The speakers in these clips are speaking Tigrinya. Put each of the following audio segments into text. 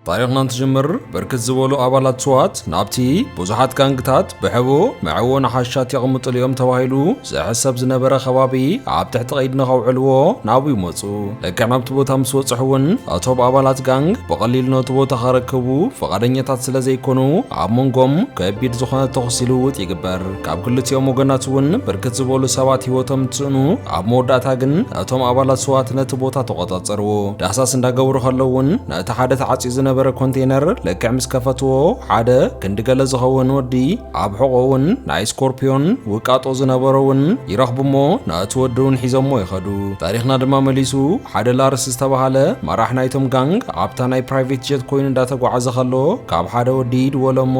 ታሪኽና እንትጅምር፣ ብርክት ዝበሉ ኣባላት ስዋት ናብቲ ብዙሓት ጋንግታት ብሕቡእ መዕወኒ ሓሻት የቕምጥሉ እዮም ተባሂሉ ዝሕሰብ ዝነበረ ከባቢ ኣብ ትሕቲ ቀይዲ ንኸውዕልዎ ናብኡ ይመጹ። ልክዕ ናብቲ ቦታ ምስ በጽሑ እውን፣ እቶም ኣባላት ጋንግ ብቐሊሉ ነቲ ቦታ ከረክቡ ፍቓደኛታት ስለ ዘይኮኑ፣ ኣብ መንጎም ከቢድ ዝኾነ ተኹሲ ልውውጥ ይግበር። ካብ ክልቲኦም ወገናት እውን ብርክት ዝበሉ ሰባት ህይወቶም እንትስእኑ፣ ኣብ መወዳእታ ግን እቶም ኣባላት ስዋት ነቲ ቦታ ተቖጻጸርዎ። ዳህሳስ እንዳገበሩ ከለዉ እውን፣ ነቲ ሓደ ተዓጽዩ ዝነበረ ኮንቴነር ልክዕ ምስ ከፈትዎ፣ ሓደ ክንዲ ገለ ዝኸውን ወዲ ኣብ ሕቖ እውን ናይ ስኮርፒዮን ውቃጦ ዝነበሮ እውን ይረኽቡ እሞ፣ ነቲ ወዲ እውን ሒዞሞ ይኸዱ። ታሪኽና ድማ መሊሱ፣ ሓደ ላርስ ዝተባህለ መራሕ ናይቶም ጋንግ ኣብታ ናይ ፕራይቬት ጀት ኮይኑ እንዳተጓዓዘ ከሎ፣ ካብ ሓደ ወዲ ይድወሎ እሞ፣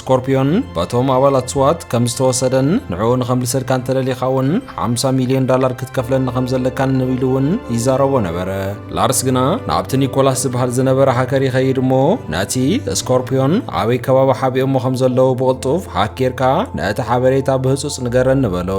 ስኮርፒዮን በቶም ኣባላት ስዋት ከም ዝተወሰደን ንዕኡ ንኸምልሰልካ እንተደሊኻ እውን ሓምሳ ሚልዮን ዳላር ክትከፍለኒ ከም ዘለካን ኢሉ እውን ይዛረቦ ነበረ። ላርስ ግና ናብቲ ኒኮላስ ዝበሃል ዝነበረ ሃከር ይኸይድ እሞ፣ ነቲ ስኮርፒዮን ኣበይ ከባቢ ሓቢኦሞ ከም ዘለዉ ብቕልጡፍ ሃክ ጌርካ ነቲ ሓበሬታ ብህጹጽ ንገረኒ በሎ።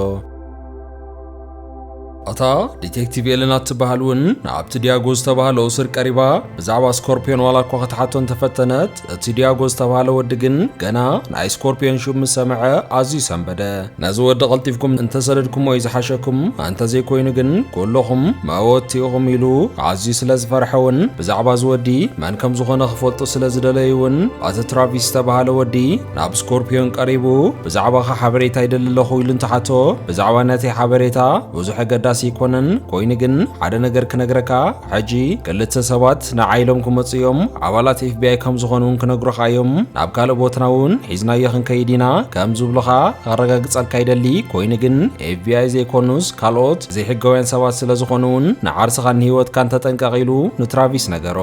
እታ ዲቴክቲቭ ኤለና እትበሃል እውን ናብቲ ዲያጎ ዝተባህለ እሱር ቀሪባ ብዛዕባ ስኮርፒዮን ዋላ እኳ ክትሓቶ እንተፈተነት፣ እቲ ዲያጎ ዝተባህለ ወዲ ግን ገና ናይ ስኮርፒዮን ሽም ምስ ሰምዐ ኣዝዩ ሰንበደ። ነዚ ወዲ ቀልጢፍኩም እንተሰደድኩሞ እዩ ዝሓሸኩም፣ እንተዘይኮይኑ ግን ኩልኹም መወቲ ኢኹም ኢሉ ኣዝዩ ስለ ዝፈርሐ እውን ብዛዕባ እዚ ወዲ መን ከም ዝኾነ ክፈልጡ ስለ ዝደለዩ እውን፣ እቲ ትራቪስ ዝተባህለ ወዲ ናብ ስኮርፒዮን ቀሪቡ፣ "ብዛዕባኻ ሓበሬታ ይደሊ ኣለኹ" ኢሉ እንተሓቶ፣ "ብዛዕባ ናተይ ሓበሬታ ብዙሕ ኣገዳሲ ኣይኮነን፣ ኮይኑ ግን ሓደ ነገር ክነግረካ፣ ሕጂ ክልተ ሰባት ንዓይ ኢሎም ክመጹ እዮም፣ ኣባላት ኤፍ ቢ ኣይ ከም ዝኾኑ እውን ክነግሩኻ እዮም፣ ናብ ካልእ ቦታና እውን ሒዝናዮ ክንከይድ ኢና ከም ዝብሉኻ ከረጋግጸልካ ይደሊ፣ ኮይኑ ግን ኤፍ ቢ ኣይ ዘይኮኑስ ካልኦት ዘይሕጋውያን ሰባት ስለ ዝኾኑ እውን ንዓርስኻን ንህይወትካን ተጠንቀቕ" ኢሉ ንትራቪስ ነገሮ።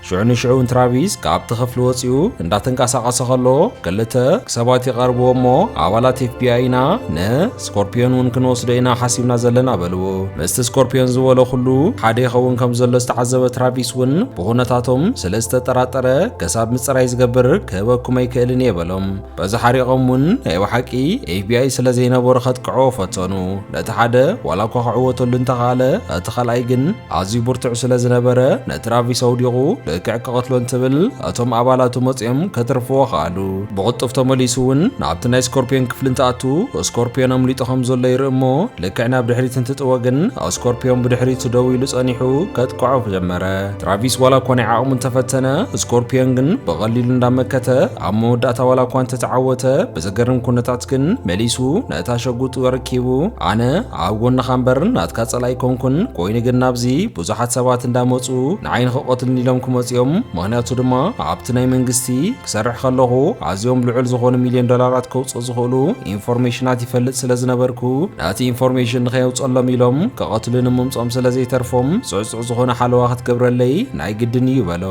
ሽዑ ንሽዑ እውን ትራቪስ ካብቲ ክፍሊ ወጺኡ እንዳተንቀሳቐሰ ከሎ፣ ክልተ ሰባት ይቐርብዎ እሞ፣ "ኣባላት ኤፍ ቢ ኣይ ኢና፣ ንስኮርፒዮን እውን ክንወስዶ ኢና ሓሲብና ዘለና" በልዎ። ምስቲ ስኮርፒዮን ዝበሎ ኩሉ ሓደ ይኸውን ከም ዘሎ ዝተዓዘበ ትራቪስ እውን ብኹነታቶም ስለ ዝተጠራጠረ፣ "ክሳብ ምጽራይ ዝገብር ክህበኩም ኣይክእልን እየ" በሎም። በዚ ሓሪቖም እውን ናይ ብሓቂ ኤፍ ቢ ኣይ ስለ ዘይነበሩ ከጥቅዕዎ ፈተኑ። ነቲ ሓደ ዋላ እኳ ክዕወተሉ እንተኸኣለ፣ እቲ ካልኣይ ግን ኣዝዩ ብርቱዕ ስለ ዝነበረ፣ ንትራቪስ ኣውዲቑ ልክዕ ክቐትሎ እንትብል፣ እቶም ኣባላቱ መጺኦም ከትርፍዎ ከኣሉ። ብቕልጡፍ ተመሊሱ እውን ናብቲ ናይ ስኮርፒዮን ክፍሊ እንትኣቱ፣ ስኮርፒዮን ኣምሊጡ ከም ዘሎ ይርኢ እሞ፣ ልክዕ ናብ ድሕሪት እንትጥወ ግን፣ ስኮርፒዮን ብድሕሪቱ ደው ኢሉ ጸኒሑ ከጥቅዖ ጀመረ። ትራቪስ ዋላ እኳ ናይ ዓቕሙ እንተፈተነ፣ ስኮርፒዮን ግን ብቐሊሉ እንዳመከተ፣ ኣብ መወዳእታ ዋላ እኳ እንተተዓወተ፣ ብዘገርም ኩነታት ግን መሊሱ ነታ ሸጉጡ ኣረኪቡ፣ "ኣነ ኣብ ጎንኻ እምበር ናትካ ጸላኢ ኣይኮንኩን፣ ኮይኑ ግን ናብዚ ብዙሓት ሰባት እንዳመጹ ንዓይ ንኽቐትሉኒ ኢሎም ክመጹ እዮም፣ ምኽንያቱ ድማ ኣብቲ ናይ መንግስቲ ክሰርሕ ከለኹ ኣዝዮም ልዑል ዝኾኑ ሚልዮን ዶላራት ከውጽኡ ዝኽእሉ ኢንፎርሜሽናት ይፈልጥ ስለ ዝነበርኩ፣ ነቲ ኢንፎርሜሽን ንኸየውጸሎም ኢሎም ክቐትሉኒ ምምጾም ስለ ዘይተርፎም፣ ጽዕጹዕ ዝኾነ ሓለዋ ክትገብረለይ ናይ ግድን እዩ" በሎ።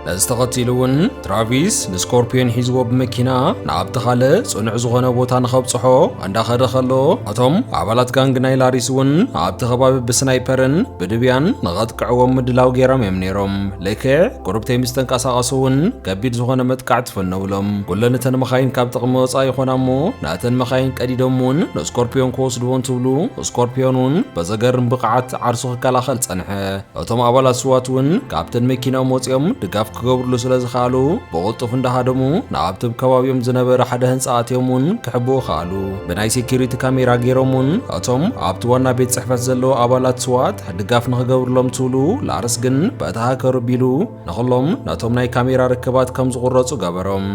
ነዚ ተኸቲሉ እውን ትራቪስ ንስኮርፒዮን ሒዝዎ ብመኪና ናብቲ ካልእ ጽኑዕ ዝኾነ ቦታ ንኸብጽሖ እንዳኸደ ከሎ፣ እቶም ኣባላት ጋንግ ናይ ላሪስ እውን ኣብቲ ከባቢ ብስናይፐርን ብድብያን ንኸጥቅዕዎም ምድላው ገይሮም እዮም ነይሮም። ልክዕ ቁሩብተይ ምስ ተንቀሳቐሱ እውን ከቢድ ዝኾነ መጥቃዕቲ ፈነውሎም። ኩለን እተን መኻይን ካብ ጥቕሚ ወጻኢ ይኾና እሞ፣ ነተን መኻይን ቀዲዶም እውን ንስኮርፒዮን ክወስድዎ እንትብሉ፣ ስኮርፒዮን እውን በዘገርም ብቕዓት ዓርሱ ክከላኸል ጸንሐ። እቶም ኣባላት ስዋት እውን ካብተን መኪናኦም ወጺኦም ድጋፍ ክገብርሉ ስለ ዝኸኣሉ፣ ብቕልጡፍ እንዳሃደሙ ናብቲ ከባቢኦም ዝነበረ ሓደ ህንጻ ኣትዮም እውን ክሕብኡ ከኣሉ። ብናይ ሴኪሪቲ ካሜራ ገይሮም እውን እቶም ኣብቲ ዋና ቤት ጽሕፈት ዘለዉ ኣባላት ስዋት ድጋፍ ንኽገብርሎም ትብሉ፣ ላርስ ግን በቲ ሃከር ኣቢሉ ንኹሎም ነቶም ናይ ካሜራ ርክባት ከም ዝቑረጹ ገበሮም።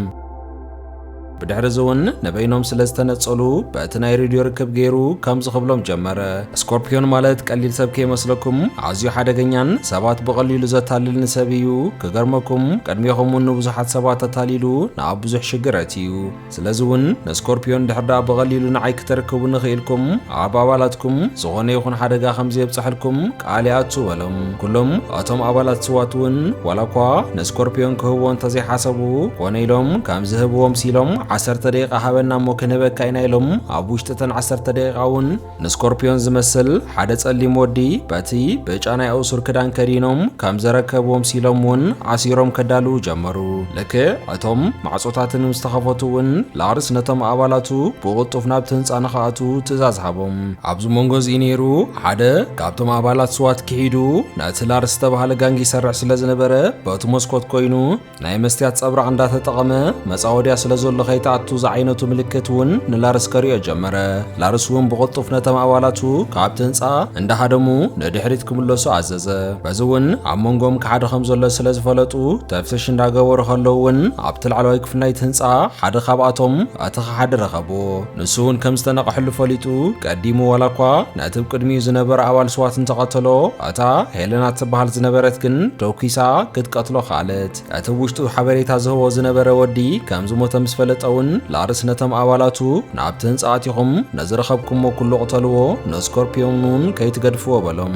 ብድሕሪ እዚ እውን ንበይኖም ስለ ዝተነጸሉ፣ በቲ ናይ ሬድዮ ርክብ ገይሩ ከምዚ ክብሎም ጀመረ። ስኮርፒዮን ማለት ቀሊል ሰብ ከይመስለኩም፣ ኣዝዩ ሓደገኛን ሰባት ብቐሊሉ ዘታልልን ሰብ እዩ። ክገርመኩም፣ ቅድሜኹም እውን ንብዙሓት ሰባት ኣታሊሉ ናብ ብዙሕ ሽግር ኣእትዩ። ስለዚ እውን ንስኮርፒዮን ድሕር ደኣ ብቐሊሉ ንዓይ ክተርክቡኒ ክኢልኩም፣ ኣብ ኣባላትኩም ዝኾነ ይኹን ሓደጋ ከም ዘየብጽሐልኩም ቃል ይኣቱ በሎም። ኩሎም እቶም ኣባላት ስዋት እውን ዋላ እኳ ንስኮርፒዮን ክህብዎ እንተዘይሓሰቡ፣ ኮነ ኢሎም ከም ዝህብዎም ሲሎም ዓሰርተ ደቂቃ ሃበና እሞ ክንህበካ ኢና ኢሎም ኣብ ውሽጢ እተን ዓሰርተ ደቂቃ እውን ንስኮርፒዮን ዝመስል ሓደ ጸሊም ወዲ በቲ ብጫ ናይ ኣውሱር ክዳን ከዲኖም ከም ዘረከብዎም ሲሎም እውን ዓሲሮም ከዳልዉ ጀመሩ። ልክዕ እቶም ማዕጾታትን ምስ ተኸፈቱ እውን ላርስ ነቶም ኣባላቱ ብቕልጡፍ ናብቲ ህንጻ ንኽኣቱ ትእዛዝ ሃቦም። ኣብዚ መንጎ እዚ ነይሩ ሓደ ካብቶም ኣባላት ስዋት ክሒዱ ነቲ ላርስ ዝተባህለ ጋንግ ይሰርሕ ስለ ዝነበረ በቲ መስኮት ኮይኑ ናይ መስትያት ጸብራቕ እንዳተጠቐመ መጻወድያ ስለ ዘሎ ከይትኣቱ ዝዓይነቱ ምልክት እውን ንላርስ ከርእዮ ጀመረ። ላርስ እውን ብቕልጡፍ ነቶም ኣባላቱ ካብቲ ህንጻ እንዳሃደሙ ንድሕሪት ክምለሱ ኣዘዘ። በዚ እውን ኣብ መንጎም ክሓደ ከም ዘሎ ስለ ዝፈለጡ ተፍትሽ እንዳገበሩ ከለዉ እውን ኣብቲ ላዕለዋይ ክፍሊ ናይቲ ህንጻ ሓደ ካብኣቶም እቲ ክሓደ ረኸብዎ። ንሱ እውን ከም ዝተነቕሐሉ ፈሊጡ ቀዲሙ ዋላ እኳ ነቲ ብቅድሚኡ ዝነበረ ኣባል ስዋት እንተቐተሎ እታ ሄለና ትበሃል ዝነበረት ግን ተኩሳ ክትቀትሎ ከኣለት። እቲ ውሽጡ ሓበሬታ ዝህቦ ዝነበረ ወዲ ከም ዝሞተ ምስ ፈለጠ እውን ላርስ ነቶም ኣባላቱ ናብቲ ህንጻ ኣቲኹም ነዚ ረኸብኩሞ ኩሉ ቅተልዎ ንስኮርፒዮን እውን ከይትገድፍዎ በሎም።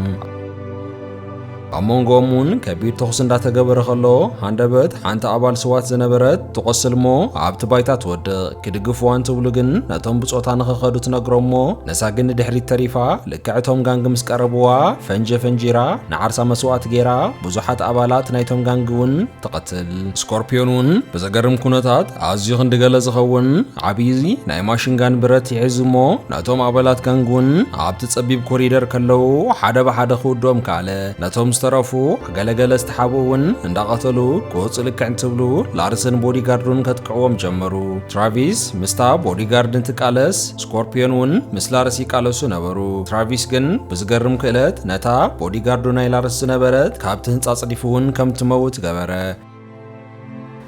ኣብ መንጎኦም እውን ከቢድ ተኹሲ እንዳተገበረ ከሎ ሃንደበት ሓንቲ ኣባል ስዋት ዝነበረት ትቆስል እሞ ኣብቲ ባይታ ትወድቕ። ክድግፍዋ እንትብሉ ግን ነቶም ብጾታ ንኽኸዱ ትነግሮም እሞ ንሳ ግን ንድሕሪት ተሪፋ ልክዕ እቶም ጋንግ ምስ ቀረብዋ ፈንጀ ፈንጂራ ንዓርሳ መስዋእቲ ገይራ ብዙሓት ኣባላት ናይቶም ጋንግ እውን ትቐትል። ስኮርፒዮን እውን ብዘገርም ኩነታት ኣዝዩ ክንዲ ገለ ዝኸውን ዓብዪ ናይ ማሽንጋን ብረት ይሕዝ እሞ ነቶም ኣባላት ጋንግ እውን ኣብቲ ጸቢብ ኮሪደር ከለዉ ሓደ ብሓደ ክውድኦም ከኣለ። ነቶም ዝተረፉ ገለገለ ዝተሓብኡ እውን እንዳቐተሉ ክወፁ ልክዕ እንትብሉ ላርስን ቦዲጋርዱን ከጥቅዕዎም ጀመሩ። ትራቪስ ምስታ ቦዲጋርድ እንትቃለስ ስኮርፒዮን እውን ምስ ላርስ ይቃለሱ ነበሩ። ትራቪስ ግን ብዝገርም ክእለት ነታ ቦዲጋርዱ ናይ ላርስ ዝነበረት ካብቲ ህንፃ ጽዲፉ እውን ከም ትመውት ገበረ።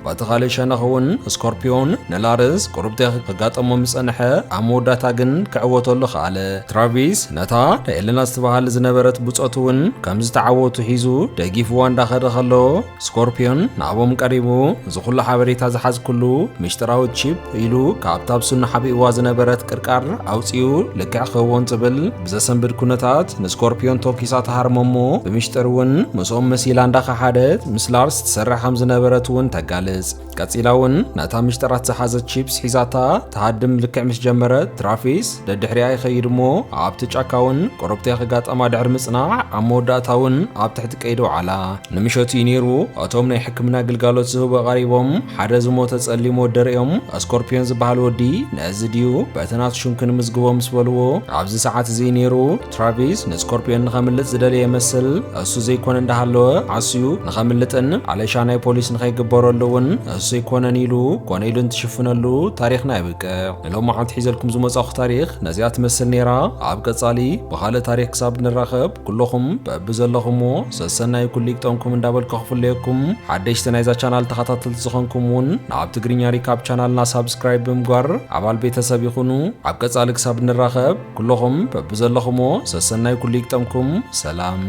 በቲ ካልእ ሸነኽ እውን ስኮርፒዮን ንላርስ ቁሩብ ክጋጠሞ ምጸንሐ ኣብ መወዳእታ ግን ክዕወተሉ ከኣለ። ትራቪስ ነታ ንኤለና ዝተባህል ዝነበረት ብጾቱ እውን ከም ዝተዓወቱ ሒዙ ደጊፍዋ እንዳኸደ ከሎ ስኮርፒዮን ናብኦም ቀሪቡ እዚ ኩሉ ሓበሬታ ዝሓዝኩሉ ምሽጥራዊ ቺፕ ኢሉ ካብታ ኣብ ስኑ ሓቢእዋ ዝነበረት ቅርቃር ኣውጺኡ ልክዕ ክህቦ እንትብል ብዘሰንብድ ኩነታት ንስኮርፒዮን ተኪሳ ትሃርሞ እሞ ብምሽጥር እውን ምስኦም መሲላ እንዳኸሓደት ምስ ላርስ ትሰርሕ ከም ዝነበረት እውን ተጋልጽ። ቀጺላ እውን ነታ ምሽጥራት ዝሓዘት ቺፕስ ሒዛታ ትሃድም ልክዕ ምስ ጀመረት ትራፊስ ደድሕሪኣ ይኸይድ እሞ ኣብቲ ጫካ እውን ቁሩብቲ ክጋጠማ ድሕሪ ምጽናዕ ኣብ መወዳእታ እውን ኣብ ትሕቲ ቀይዲ ውዓላ። ንምሸት እዩ ነይሩ። እቶም ናይ ሕክምና ግልጋሎት ዝህቡ ቀሪቦም ሓደ ዝሞተ ጸሊም ወዲ ርእዮም ስኮርፒዮን ዝበሃል ወዲ ነዚ ድዩ በቲ ናቱ ሽም ክንምዝግቦ ምስ በልዎ ኣብዚ ሰዓት እዚ ነይሩ። ትራቪስ ንስኮርፒዮን ንኸምልጥ ዝደለየ መስል እሱ ዘይኮነ እንዳሃለወ ዓስዩ ንኸምልጥን ኣለሻ ናይ ፖሊስ ንኸይግበረሉ እውን እሱ ዘይኮነን ኢሉ ኮነ ኢሉ እንትሽፍነሉ ታሪኽና ይብቅዕ። ንሎማዓንቲ ሒዘልኩም ዝመጻኹ ታሪኽ ነዚኣ ትመስል ነይራ። ኣብ ቀጻሊ ብኻልእ ታሪኽ ክሳብ ንራኸብ ኩልኹም በብዘለኹሞ ሰሰናዩ ኩሉ ይግጠምኩም እንዳበልኩ ክፍለየኩም ሓደሽቲ ናይዛ ቻናል ተኸታተልቲ ዝኾንኩም እውን ናብ ትግርኛ ሪካብ ቻናልና ሳብስክራይብ ብምግባር ኣባል ቤተሰብ ይኹኑ። ኣብ ቀጻሊ ክሳብ ንራኸብ ኩልኹም በብዘለኹሞ ሰሰናዩ ኩሉ ይግጠምኩም። ሰላም።